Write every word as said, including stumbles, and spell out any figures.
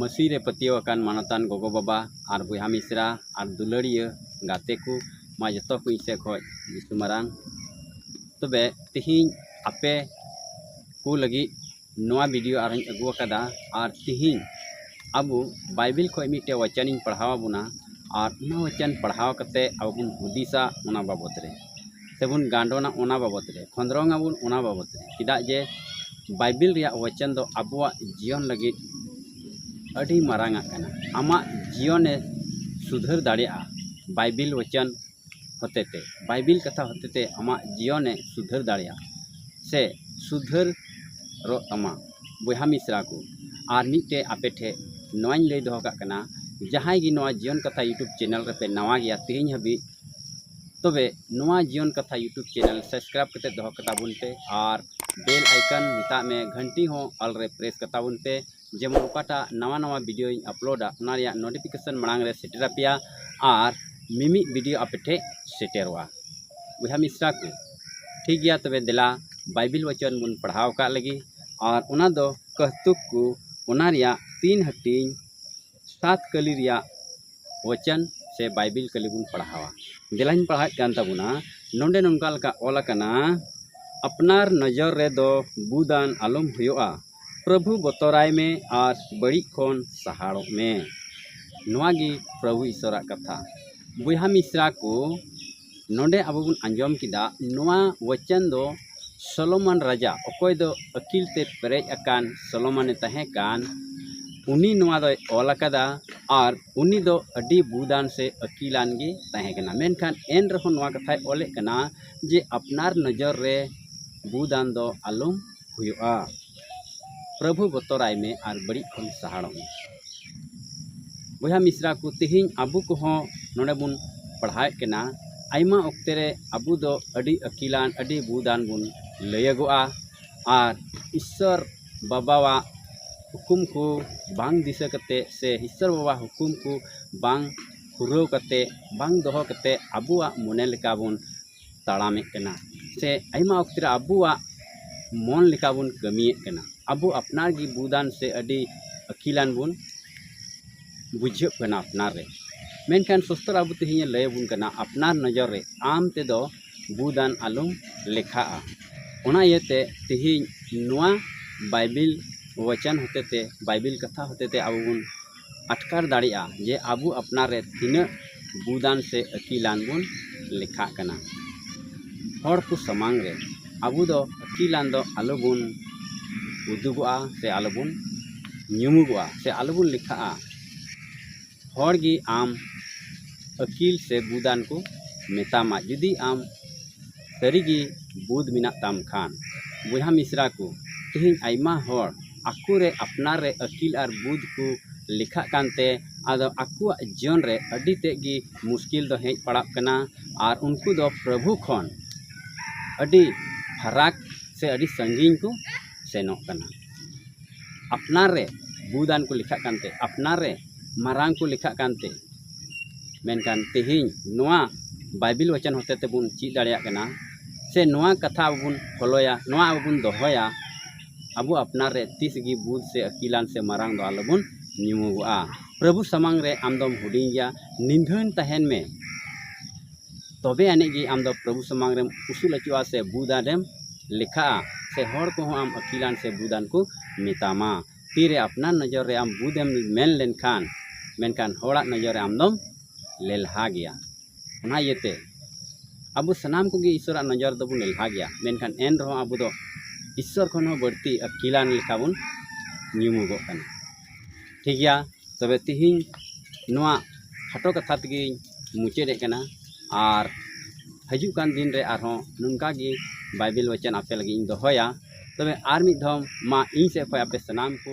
ᱢᱟᱹᱥᱤ ᱨᱮ ᱯᱟᱹᱛᱭᱟᱹᱣ ᱟᱠᱟᱱ ᱢᱟᱱᱚᱛᱟᱱ ᱜᱚᱜᱚ ᱵᱟᱵᱟ ᱟᱨ ᱵᱚᱭᱦᱟ ᱢᱤᱥᱨᱟ ᱟᱨ ᱫᱩᱞᱟᱹᱲᱤᱭᱟᱹ ᱜᱟᱛᱮ ᱠᱚ, ᱢᱟ ᱡᱚᱛᱚ ᱠᱚ ᱤᱧ ᱥᱮᱫ ᱠᱷᱚᱱ ᱡᱤᱥᱩ ᱢᱟᱨᱟᱝ᱾ ᱛᱚᱵᱮ ᱛᱮᱦᱮᱧ ᱟᱯᱮ ᱠᱚ ᱞᱟᱹᱜᱤᱫ ᱱᱚᱣᱟ video ᱟᱨᱦᱚᱸᱧ ᱟᱹᱜᱩ ᱟᱠᱟᱫᱟ᱾ ᱟᱨ ᱛᱮᱦᱮᱧ ᱟᱵᱚ ᱵᱟᱭᱵᱮᱞ ᱠᱷᱚᱱ ᱢᱤᱫᱴᱮᱡ ᱣᱟᱪᱟᱱᱤᱧ ᱯᱟᱲᱦᱟᱣ ᱟᱵᱚᱱᱟ, ᱟᱨ ᱚᱱᱟ ᱣᱟᱪᱟᱱ ᱯᱟᱲᱦᱟᱣ ᱠᱟᱛᱮ ᱟᱵᱚ ᱵᱚᱱ ᱦᱩᱫᱤᱥᱟ ᱚᱱᱟ ᱵᱟᱵᱚᱛ ᱨᱮ, ᱥᱮᱵᱚᱱ ᱜᱟᱱᱰᱚᱱᱟ ᱚᱱᱟ ᱵᱟᱵᱚᱛ ᱨᱮ, ᱠᱷᱚᱸᱫᱽᱨᱚᱝ ᱟᱵᱚᱱ ᱚᱱᱟ ᱵᱟᱵᱚᱛ ᱨᱮ᱾ ᱪᱮᱫᱟᱜ ᱡᱮ ᱵᱟᱭᱵᱮᱞ ᱨᱮᱭᱟᱜ ᱣᱟᱪᱟᱱ ᱫᱚ ᱟᱵᱚᱣᱟᱜ ᱡᱤᱭᱚᱱ ᱞᱟᱹᱜᱤᱫ ᱟᱹᱰᱤ ᱢᱟᱨᱟᱝ ᱟᱜ ᱠᱟᱱᱟ᱾ ᱟᱢᱟᱜ ᱡᱤᱭᱚᱱᱮ ᱥᱩᱫᱷᱟᱹᱨ ᱫᱟᱲᱮᱭᱟᱜᱼᱟ ᱵᱟᱭᱵᱮᱞ ᱣᱟᱪᱟᱱ ᱦᱚᱛᱮᱛᱮ, ᱵᱟᱭᱵᱮᱞ ᱠᱟᱛᱷᱟ ᱦᱚᱛᱮᱛᱮ ᱟᱢᱟᱜ ᱡᱤᱭᱚᱱᱮ ᱥᱩᱫᱷᱟᱹᱨ ᱫᱟᱲᱮᱭᱟᱜᱼᱟ ᱥᱮ ᱥᱩᱫᱷᱟᱹᱨᱚᱜ ᱛᱟᱢᱟ᱾ ᱵᱚᱭᱦᱟ ᱢᱤᱥᱨᱟ ᱠᱚ, ᱟᱨ ᱢᱤᱫᱴᱮᱡ ᱟᱯᱮ ᱴᱷᱮᱡ ᱱᱚᱣᱟᱧ ᱞᱟᱹᱭ ᱫᱚᱦᱚ ᱠᱟᱜ ᱠᱟᱱᱟ, ᱡᱟᱦᱟᱸᱭ ᱜᱮ ᱱᱚᱣᱟ ᱡᱤᱭᱚᱱ ᱠᱟᱛᱷᱟ YouTube channel ᱨᱮᱯᱮ ᱱᱟᱣᱟ ᱜᱮᱭᱟ ᱛᱮᱦᱮᱧ ᱦᱟᱹᱵᱤᱡ, ᱛᱚᱵᱮ ᱱᱚᱣᱟ ᱡᱤᱭᱚᱱ ᱠᱟᱛᱷᱟ YouTube channel subscribe ᱠᱟᱛᱮ ᱫᱚᱦᱚ ᱠᱟᱛᱟ ᱵᱚᱱ ᱯᱮ, ᱟᱨ bell icon ᱢᱮᱛᱟᱜ ᱢᱮ ᱜᱷᱟᱱᱴᱤ ᱦᱚᱸ all ᱨᱮ press ᱠᱟᱛᱟ ᱵᱚᱱ ᱯᱮ, ᱡᱮᱢᱚᱱ ᱚᱠᱟᱴᱟᱜ ᱱᱟᱣᱟ ᱱᱟᱣᱟ videoᱧ uploadᱟ ᱚᱱᱟ ᱨᱮᱭᱟᱜ notification ᱢᱟᱲᱟᱝ ᱨᱮ ᱥᱮᱴᱮᱨ ᱟᱯᱮᱭᱟ ᱟᱨ ᱢᱤᱢᱤᱫ video ᱟᱯᱮ ᱴᱷᱮᱡ ᱥᱮᱴᱮᱨᱚᱜᱼᱟ᱾ ᱵᱚᱭᱦᱟ ᱢᱤᱥᱨᱟ ᱠᱚ, ᱴᱷᱤᱠ ᱜᱮᱭᱟ, ᱛᱚᱵᱮ ᱫᱮᱞᱟ ᱵᱟᱭᱵᱮᱞ ᱣᱟᱪᱚᱱ ᱵᱚᱱ ᱯᱟᱲᱦᱟᱣ ᱠᱟᱜ ᱞᱟᱹᱜᱤᱫ, ᱟᱨ ᱚᱱᱟ ᱫᱚ ᱠᱟᱹᱦᱛᱩᱠ ᱠᱚ, ᱚᱱᱟ ᱨᱮᱭᱟᱜ ᱛᱤᱱ ᱦᱟᱹᱴᱤᱧ ᱥᱟᱛ ᱠᱟᱹᱞᱤ ᱨᱮᱭᱟᱜ ᱣᱟᱪᱟᱱ ᱥᱮ ᱵᱟᱭᱵᱮᱞ ᱠᱟᱹᱞᱤ ᱵᱚᱱ ᱯᱟᱲᱦᱟᱣᱟ᱾ ᱫᱮᱞᱟᱧ ᱯᱟᱲᱦᱟᱣᱮᱫ ᱠᱟᱱ ᱛᱟᱵᱚᱱᱟ᱾ ᱱᱚᱰᱮ ᱱᱚᱝᱠᱟ ᱞᱮᱠᱟ ᱚᱞ ᱟᱠᱟᱱᱟ, ᱟᱯᱱᱟᱨ ᱱᱚᱡᱚᱨ ᱨᱮᱫᱚ ᱵᱩᱫᱟᱱ ᱟᱞᱚᱢ ᱦᱩᱭᱩᱜᱼᱟ, ᱯᱨᱚᱵᱷᱩ ᱵᱚᱛᱚᱨᱟᱭ ᱢᱮ ᱟᱨ ᱵᱟᱹᱲᱤᱡ ᱠᱷᱚᱱ ᱥᱟᱦᱟᱲᱚᱜ ᱢᱮ᱾ ᱱᱚᱣᱟ ᱜᱮ ᱯᱨᱚᱵᱷᱩ ᱤᱥᱚᱨᱟᱜ ᱠᱟᱛᱷᱟ᱾ ᱵᱚᱭᱦᱟ ᱢᱤᱥᱨᱟ ᱠᱚ, ᱱᱚᱰᱮ ᱟᱵᱚ ᱵᱚᱱ ᱟᱸᱡᱚᱢ ᱠᱮᱫᱟ, ᱱᱚᱣᱟ ᱣᱟᱪᱟᱱ ᱫᱚ ᱥᱚᱞᱚᱢᱚᱱ ᱨᱟᱡᱟ, ᱚᱠᱚᱭ ᱫᱚ ᱟᱹᱠᱤᱞ ᱛᱮ ᱯᱮᱨᱮᱡ ᱟᱠᱟᱱ ᱥᱚᱞᱚᱢᱚᱱᱮ ᱛᱟᱦᱮᱸ ᱠᱟᱱ, ᱩᱱᱤ ᱱᱚᱣᱟ ᱫᱚᱭ ᱚᱞ ᱟᱠᱟᱫᱟ᱾ ᱟᱨ ᱩᱱᱤ ᱫᱚ ᱟᱹᱰᱤ ᱵᱩᱫᱟᱱ ᱥᱮ ᱟᱹᱠᱤᱞᱟᱱ ᱜᱮ ᱛᱟᱦᱮᱸ ᱠᱟᱱᱟ᱾ ᱢᱮᱱᱠᱷᱟᱱ ᱮᱱ ᱨᱮᱦᱚᱸ ᱱᱚᱣᱟ ᱠᱟᱛᱷᱟᱭ ᱚᱞᱮᱫ ᱠᱟᱱᱟ ᱡᱮ ᱟᱯᱱᱟᱨ ᱱᱚᱡᱚᱨ ᱨᱮ ᱵᱩᱫᱟᱱ ᱫᱚ ᱟᱞᱚᱢ ᱦᱩᱭᱩᱜᱼᱟ, ᱯᱨᱚᱵᱷᱩ ᱵᱚᱛᱚᱨᱟᱭ ᱢᱮ ᱟᱨ ᱵᱟᱹᱲᱤᱡ ᱠᱷᱚᱱ ᱥᱟᱦᱟᱲᱚᱜ ᱢᱮ᱾ ᱵᱚᱭᱦᱟ ᱢᱤᱥᱨᱟ ᱠᱚ, ᱛᱮᱦᱮᱧ ᱟᱵᱚ ᱠᱚᱦᱚᱸ ᱱᱚᱰᱮ ᱵᱚᱱ ᱯᱟᱲᱦᱟᱣᱮᱫ ᱠᱟᱱᱟ᱾ ᱟᱭᱢᱟ ᱚᱠᱛᱮ ᱨᱮ ᱟᱵᱚ ᱫᱚ ᱟᱹᱰᱤ ᱟᱹᱠᱤᱞᱟᱱ, ᱟᱹᱰᱤ ᱵᱩᱫᱟᱱ ᱵᱚᱱ ᱞᱟᱹᱭᱟᱹᱜᱚᱜᱼᱟ, ᱟᱨ ᱤᱥᱥᱚᱨ ᱵᱟᱵᱟᱣᱟᱜ ᱦᱩᱠᱩᱢ ᱠᱚ ᱵᱟᱝ ᱫᱤᱥᱟᱹ ᱠᱟᱛᱮ ᱥᱮ ᱤᱥᱥᱚᱨ ᱵᱟᱵᱟ ᱦᱩᱠᱩᱢ ᱠᱚ ᱵᱟᱝ ᱯᱩᱨᱟᱹᱣ ᱠᱟᱛᱮ, ᱵᱟᱝ ᱫᱚᱦᱚ ᱠᱟᱛᱮ ᱟᱵᱚᱣᱟᱜ ᱢᱚᱱᱮ ᱞᱮᱠᱟ ᱵᱚᱱ ᱛᱟᱲᱟᱢᱮᱫ ᱠᱟᱱᱟ, ᱥᱮ ᱟᱭᱢᱟ ᱚᱠᱛᱮ ᱨᱮ ᱟᱵᱚᱣᱟᱜ ᱢᱚᱱ ᱞᱮᱠᱟ ᱵᱚᱱ ᱠᱟᱹᱢᱤᱭᱮᱫ ᱠᱟᱱᱟ᱾ ᱟᱵᱚ ᱟᱯᱱᱟᱨ ᱜᱮ ᱵᱩᱫᱟᱱ ᱥᱮ ᱟᱹᱰᱤ ᱟᱹᱠᱤᱞᱟᱱ ᱵᱚᱱ ᱵᱩᱡᱷᱟᱹᱜ ᱠᱟᱱᱟ ᱟᱯᱱᱟᱨ ᱨᱮ᱾ ᱢᱮᱱᱠᱷᱟᱱ ᱥᱚᱥᱛᱚᱨ ᱟᱵᱚ ᱛᱮᱦᱮᱧᱮ ᱞᱟᱹᱭ ᱟᱵᱚᱱ ᱠᱟᱱᱟ, ᱟᱯᱱᱟᱨ ᱱᱚᱡᱚᱨ ᱨᱮ ᱟᱢ ᱛᱮᱫᱚ ᱵᱩᱫᱟᱱ ᱟᱞᱚᱢ ᱞᱮᱠᱷᱟᱜᱼᱟ᱾ ᱚᱱᱟ ᱤᱭᱟᱹᱛᱮ ᱛᱮᱦᱮᱧ ᱱᱚᱣᱟ ᱵᱟᱭᱵᱮᱞ ᱣᱚᱪᱚᱱ ᱦᱚᱛᱮᱛᱮ, ᱵᱟᱭᱵᱮᱞ ᱠᱟᱛᱷᱟ ᱦᱚᱛᱮᱛᱮ ᱟᱵᱚ ᱵᱚᱱ ᱟᱴᱠᱟᱨ ᱫᱟᱲᱮᱭᱟᱜᱼᱟ ᱡᱮ ᱟᱵᱚ ᱟᱯᱱᱟᱨ ᱨᱮ ᱛᱤᱱᱟᱹᱜ ᱵᱩᱫᱟᱱ ᱥᱮ ᱟᱹᱠᱤᱞᱟᱱ ᱵᱚᱱ ᱞᱮᱠᱷᱟᱜ ᱠᱟᱱᱟ᱾ ᱦᱚᱲ ᱠᱚ ᱥᱟᱢᱟᱝ ᱨᱮ ᱟᱵᱚ ᱫᱚ ᱟᱹᱠᱤᱞᱟᱱ ᱫᱚ ᱟᱞᱚᱵᱚᱱ ᱩᱫᱩᱜᱚᱜᱼᱟ ᱥᱮ ᱟᱞᱚᱵᱚᱱ ᱧᱩᱢᱩᱜᱚᱜᱼᱟ ᱥᱮ ᱟᱞᱚᱵᱚᱱ ᱞᱮᱠᱷᱟᱜᱼᱟ᱾ ᱦᱚᱲ ᱜᱮ ᱟᱢ ᱟᱹᱠᱤᱞ ᱥᱮ ᱵᱩᱫᱟᱱ ᱠᱚ ᱢᱮᱛᱟᱢᱟ, ᱡᱩᱫᱤ ᱟᱢ ᱥᱟᱹᱨᱤᱜᱮ ᱵᱩᱫ ᱢᱮᱱᱟᱜ ᱛᱟᱢ ᱠᱷᱟᱱ᱾ ᱵᱚᱭᱦᱟ ᱢᱤᱥᱨᱟ ᱠᱚ, ᱛᱮᱦᱮᱧ ᱟᱭᱢᱟ ᱦᱚᱲ ᱟᱠᱚ ᱨᱮ ᱟᱯᱱᱟᱨ ᱨᱮ ᱟᱹᱠᱤᱞ ᱟᱨ ᱵᱩᱫ ᱠᱚ ᱞᱮᱠᱷᱟᱜ ᱠᱟᱱᱛᱮ ᱟᱫᱚ ᱟᱠᱚᱣᱟᱜ ᱡᱤᱭᱚᱱ ᱨᱮ ᱟᱹᱰᱤ ᱛᱮᱫ ᱜᱮ ᱢᱩᱥᱠᱤᱞ ᱫᱚ ᱦᱮᱡ ᱯᱟᱲᱟᱜ ᱠᱟᱱᱟ᱾ ᱟᱨ ᱩᱱᱠᱩ ᱫᱚ ᱯᱨᱚᱵᱷᱩ ᱠᱷᱚᱱ ᱟᱹᱰᱤ ᱯᱷᱟᱨᱟᱠ ᱥᱮ ᱟᱹᱰᱤ ᱥᱟᱺᱜᱤᱧ ᱠᱚ ᱥᱮᱱᱚᱜ ᱠᱟᱱᱟ᱾ ᱟᱯᱱᱟᱨ ᱨᱮ ᱵᱩᱫᱟᱱ ᱠᱚ ᱞᱮᱠᱷᱟᱜ ᱠᱟᱱᱛᱮ, ᱟᱯᱱᱟᱨ ᱨᱮ ᱢᱟᱨᱟᱝ ᱠᱚ ᱞᱮᱠᱷᱟᱜ ᱠᱟᱱᱛᱮ᱾ ᱢᱮᱱᱠᱷᱟᱱ ᱛᱮᱦᱮᱧ ᱱᱚᱣᱟ ᱵᱟᱭᱵᱮᱞ ᱣᱚᱪᱚᱱ ᱦᱚᱛᱮ ᱛᱮᱵᱚᱱ ᱪᱮᱫ ᱫᱟᱲᱮᱭᱟᱜ ᱠᱟᱱᱟ, ᱥᱮ ᱱᱚᱣᱟ ᱠᱟᱛᱷᱟ ᱟᱵᱚ ᱵᱚᱱ ᱯᱷᱚᱞᱳᱭᱟ, ᱱᱚᱣᱟ ᱟᱵᱚ ᱵᱚᱱ ᱫᱚᱦᱚᱭᱟ, ᱟᱵᱚ ᱟᱯᱱᱟᱨ ᱨᱮ ᱛᱤᱥ ᱜᱮ ᱵᱩᱫ ᱥᱮ ᱟᱹᱠᱤᱞᱟᱱ ᱥᱮ ᱢᱟᱨᱟᱝ ᱫᱚ ᱟᱞᱚᱵᱚᱱ ᱧᱩᱢᱩᱜᱚᱜᱼᱟ᱾ ᱯᱨᱚᱵᱷᱩ ᱥᱟᱢᱟᱝ ᱨᱮ ᱟᱢ ᱫᱚᱢ ᱦᱩᱰᱤᱧ ᱜᱮᱭᱟ, ᱱᱤᱫᱷᱟᱹᱱ ᱛᱟᱦᱮᱱ ᱢᱮ᱾ ᱛᱚᱵᱮ ᱟᱹᱱᱤᱡ ᱜᱮ ᱟᱢ ᱫᱚ ᱯᱨᱚᱵᱷᱩ ᱥᱟᱢᱟᱝ ᱨᱮᱢ ᱩᱥᱩᱞ ᱦᱚᱪᱚᱜᱼᱟ ᱥᱮ ᱵᱩᱫᱟᱱᱮᱢ ᱞᱮᱠᱷᱟᱜᱼᱟ, ᱥᱮ ᱦᱚᱲ ᱠᱚᱦᱚᱸ ᱟᱢ ᱟᱹᱠᱤᱞᱟᱱ ᱥᱮ ᱵᱩᱫᱟᱱ ᱠᱚ ᱢᱮᱛᱟᱢᱟ᱾ ᱛᱤᱨᱮ ᱟᱯᱱᱟᱨ ᱱᱚᱡᱚᱨ ᱨᱮ ᱟᱢ ᱵᱩᱫᱮᱢ ᱢᱮᱱ ᱞᱮᱱᱠᱷᱟᱱ, ᱢᱮᱱᱠᱷᱟᱱ ᱦᱚᱲᱟᱜ ᱱᱚᱡᱚᱨ ᱨᱮ ᱟᱢ ᱫᱚᱢ ᱞᱮᱞᱦᱟ ᱜᱮᱭᱟ᱾ ᱚᱱᱟ ᱤᱭᱟᱹᱛᱮ ᱟᱵᱚ ᱥᱟᱱᱟᱢ ᱠᱚᱜᱮ ᱤᱥᱥᱚᱨᱟᱜ ᱱᱚᱡᱚᱨ ᱫᱚᱵᱚᱱ ᱞᱮᱞᱦᱟ ᱜᱮᱭᱟ, ᱢᱮᱱᱠᱷᱟᱱ ᱮᱱ ᱨᱮᱦᱚᱸ ᱟᱵᱚ ᱫᱚ ᱤᱥᱥᱚᱨ ᱠᱷᱚᱱ ᱦᱚᱸ ᱵᱟᱹᱲᱛᱤ ᱟᱹᱠᱤᱞᱟᱱ ᱞᱮᱠᱟ ᱵᱚᱱ ᱧᱩᱢᱩᱜᱚᱜ ᱠᱟᱱᱟ᱾ ᱴᱷᱤᱠ ᱜᱮᱭᱟ, ᱛᱚᱵᱮ ᱛᱤᱦᱤᱧ ᱱᱚᱣᱟ ᱠᱷᱟᱴᱚ ᱠᱟᱛᱷᱟ ᱛᱮᱜᱮᱧ ᱢᱩᱪᱟᱹᱫᱮᱫ ᱠᱟᱱᱟ᱾ ᱟᱨ ᱦᱤᱡᱩᱜ ᱠᱟᱱ ᱫᱤᱱ ᱨᱮ ᱟᱨᱦᱚᱸ ᱱᱚᱝᱠᱟ ᱜᱮ ᱵᱟᱭᱵᱮᱞ ᱣᱚᱪᱚᱱ ᱟᱯᱮ ᱞᱟᱹᱜᱤᱫ ᱤᱧ ᱫᱚᱦᱚᱭᱟ᱾ ᱛᱚᱵᱮ ᱟᱨ ᱢᱤᱫ ᱫᱷᱟᱣ ᱢᱟ ᱤᱧ ᱥᱮᱫ ᱠᱷᱚᱱ ᱟᱯᱮ ᱥᱟᱱᱟᱢ ᱠᱚ